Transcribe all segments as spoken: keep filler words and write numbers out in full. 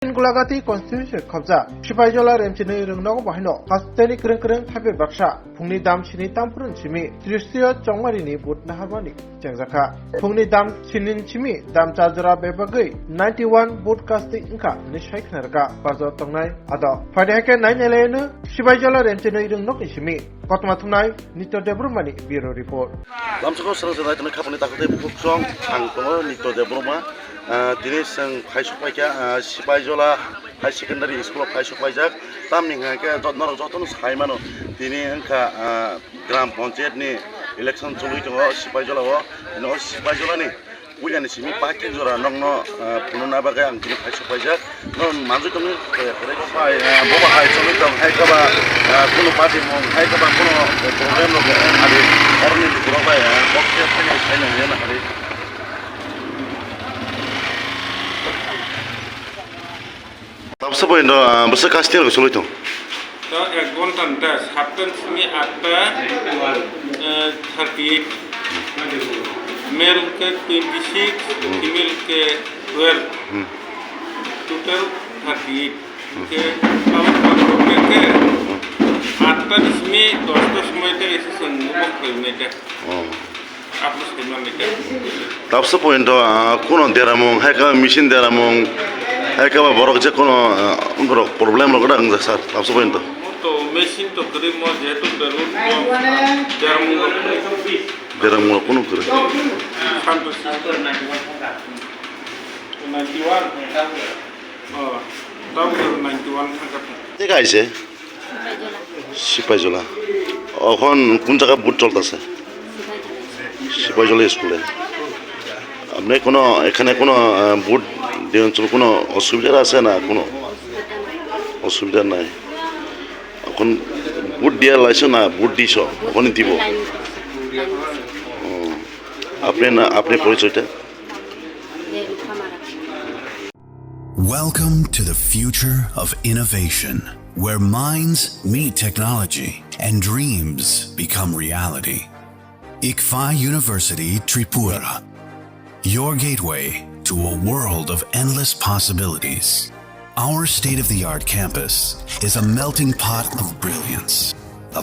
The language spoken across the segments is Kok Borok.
Golagati constituency khobjak Sipaijola Remchini rwngnogo bahaino hasteni kwrwng kwrwng haiphai baksa phungni dam sini tamphuru simi Trisio Chongmarini vote naharmani chengjakha. Phungni dam sini simi dam chajora bebagwi ninety one vote casting wngkha hwnwi sai khna rwkha. Bazar tongnai ado phaidi haikhe nai nailaino Sipaijola Remchini rwngnokni simi. Kothoma thumnai Nitya Debbarmani bureau report. Lamsoko srang srang naitongni khapangni takhuk tei bukhuk song ang tongo Nitya Debbarma. Ah, tini chwng phai sok paikha, ah, Sipaijola High Secondary School o phai sok paijak. Tamni hwnkha khe jot-, norok jotono sai mano. Tini wngkha, ah, Gram Panchayat ni election choli tongo Sipaijola o. Tini o Sipaijola ni puila ni simi paithak jora nokno, ah, phunukna bagwi ang tini phai sok paijak. No manjui tongwi, eh, kwrwi bo bai, ah, bo bahai choli tong hai khe ba, ah, kunu party mung hai khe ba kunu problem rok wng hari oroni borok bai, ah, kok khe phai nai sai nai nai hari. Tabsa poino, ah, bwswk casting rok choli tong. To ek ghonta ni ta, sapta ni simi atta, eh, thirty eight. Male ke twenty six, female ke twelve. Hmm. Total thirty eight. Ke, abo ke, ke, atta ni simi dosta somoi ta ese song mo koi me ta. Oh. Tabsa pointo, ah, kuno deramung, hai khe machine deramung, hai khe borok je kuno, ah, borok problem rok da wngjaksa, tabsa pointo. To machine to kwrwi mo jehetu berung mo deramung rok. Deramung rok kuno kwrwi. Santosh. Ninety one. Oh, tamo ninety one thangkha. Tei kaise? Sipaijola. Okhon kun jaga vote choltase? Sipaijola school-e. আপনি কোনো, এখানে কোনো, আহ, ভোট দেওয়ার কোনো অসুবিধা আছে না? কোনো অসুবিধা নাই। এখন ভোট দিয়া লাইছো না, ভোট দিছো? ওখানে দিব। ও, আপনি না, আপনি পরিচয়টা? Welcome to the future of innovation, where minds meet technology and dreams become reality. ICFAI University Tripura, your gateway to a world of endless possibilities. Our state-of-the-art campus is a melting pot of brilliance,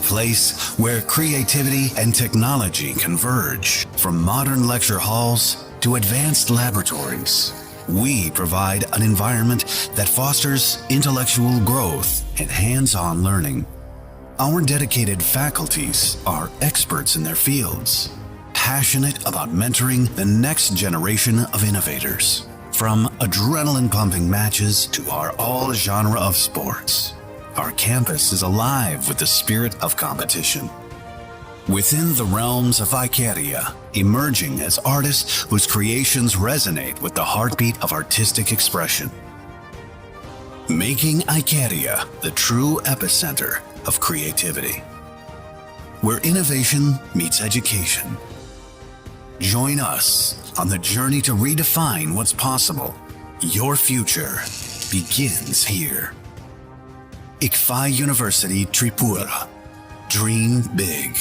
a place where creativity and technology converge. From modern lecture halls to advanced laboratories, we provide an environment that fosters intellectual growth and hands-on learning. Our dedicated faculties are experts in their fields, passionate about mentoring the next generation of innovators. From adrenaline-pumping matches to our all-genre of sports, our campus is alive with the spirit of competition. Within the realms of Icaria, emerging as artists whose creations resonate with the heartbeat of artistic expression. Making Icaria the true epicenter of creativity, where innovation meets education. Join us on the journey to redefine what's possible. Your future begins here. ICFAI University Tripura. Dream big.